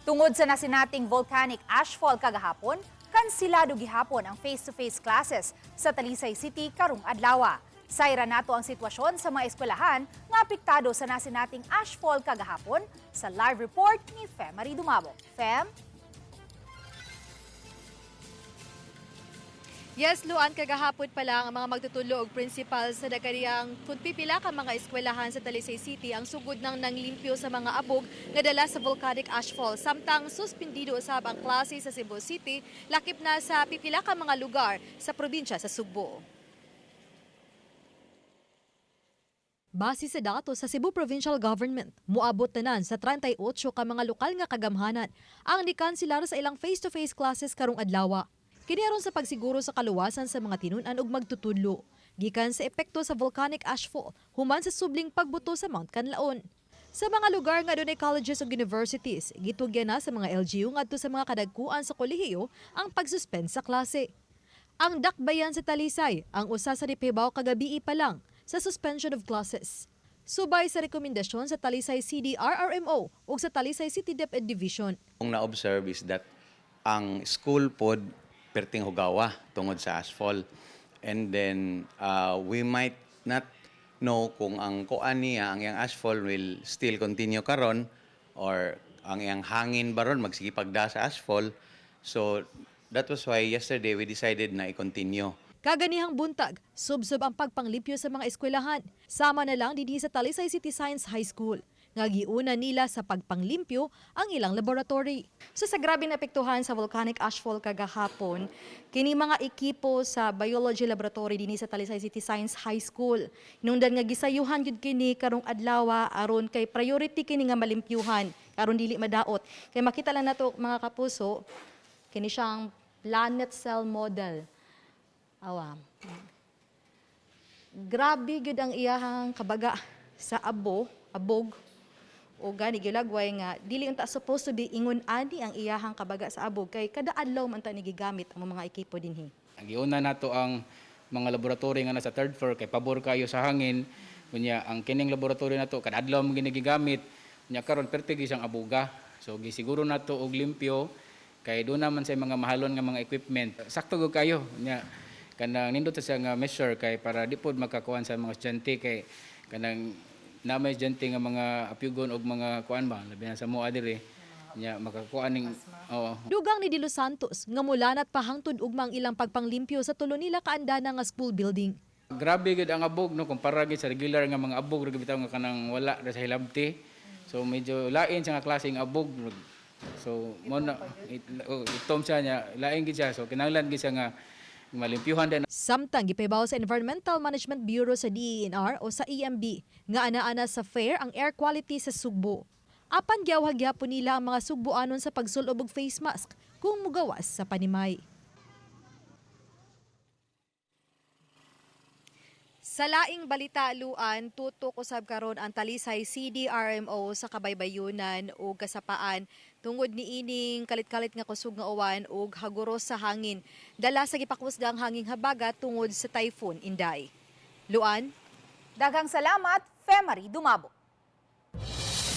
Tungod sa nasinating volcanic ashfall kagahapon, kansilado gihapon ang face-to-face classes sa Talisay City karong adlaw. Sayra nato ang sitwasyon sa mga eskwelahan nga apektado sa nasinating ashfall kagahapon sa live report ni Femary Dumabo. Fem? Yes, Luan, kagahapon pa lang ang mga magtutudlo og principal sa dakariyang pipila ka mga eskwelahan sa Talisay City ang sugod ng nanglimpyo sa mga abog nga dala sa volcanic ashfall. Samtang suspindido usab ang klase sa Cebu City, lakip na sa pipila ka mga lugar sa probinsya sa Sugbo. Base sa datos sa Cebu Provincial Government, muabot tanan sa 38 ka mga lokal nga kagamhanan ang nikanselar sa ilang face-to-face classes karong adlaw. Kini aron sa pagsiguro sa kaluwasan sa mga tinun-an ug magtutudlo gikan sa epekto sa volcanic ashfall human sa subling pagbuto sa Mount Kanlaon. Sa mga lugar nga dunay colleges ug universities, gitugyan na sa mga LGU ngadto sa mga kadagkuan sa kolehiyo ang pagsuspend sa klase. Ang dakbayan sa Talisay ang usa sa nipahibaw kagabii pa lang sa suspension of classes. Subay sa rekomendasyon sa Talisay CDRRMO ug sa Talisay City DepEd Division. Ang na-observe is that ang school pod perting hugawa tungod sa ashfall. And then we might not know kung ang kuan niya, ang iyang ashfall will still continue karon or ang iyang hangin baron magsige pagda sa ashfall. So that was why yesterday we decided na i-continue. Kaganihang buntag, subsob ang pagpanglimpyo sa mga eskwelahan. Sama na lang dinhi sa Talisay City Science High School nga giuna nila sa pagpanglimpyo ang ilang laboratory. So sa grabe na epektuhan sa volcanic ashfall kagahapon, kini mga ekipo sa biology laboratory dinhi sa Talisay City Science High School. Hinungdan nga gisayuhan gyud kini karong adlaw aron kay priority kini nga malimpyuhan aron dili madaot. Kay makita lang nato, mga kapuso, kini siyang planet cell model. Awa. Grabe gyud ang iyahang kabaga sa abog o gani gilagway nga dili unta supposed to be ingon ani ang iyahang kabaga sa abog kay kada adlaw man ta ni gigamit ang mga ekipo dinhi. Giuna nato ang mga laboratory nga nasa third floor kay pabor kayo sa hangin. Unya ang kining laboratory nato kada adlaw mo gini gigamit. Unya karon perti gyud siyang abuga. So gisiguro nato og limpyo kay doon naman sa mga mahalon nga mga equipment. Sakto gyud kayo. Unya kanang nindot sa siya nga measure kay para di pod makakuan sa mga estudyante kay kanang na may estudyante nga mga apyugon og mga kuan ba, labi na sa moa diri nya makakuan ning, oo. Dugang ni De Los Santos nga mulanat pa hangtod ugma ang ilang pagpanglimpyo sa tulo nila kaandana nga school building. Grabe gid ang abog, no, kumpara gid sa regular nga mga abog ra bitaw nga kanang wala ra sa hilabti. So medyo lain siya nga klaseng abog. So mo na oh, itom siya niya, lain gid siya. So kinahanglan gid siya nga malimpyuhan din. Samtang gipahibaw sa Environmental Management Bureau sa DENR o sa EMB nga ana-ana sa fair ang air quality sa Sugbo. Apan giawhag gyapon nila ang mga Sugboanon sa pagsulob og face mask kung mugawas sa panimay. Sa laing balita, Luan, tutok usab karon ang Talisay CDRMO sa kabaybayunan ug kasapaan tungod niining kalit-kalit nga kusog nga uwan ug haguros sa hangin. Dala sa gipakusgang hanging habagat tungod sa Typhoon Inday. Luan? Daghang salamat, Femary Dumabo.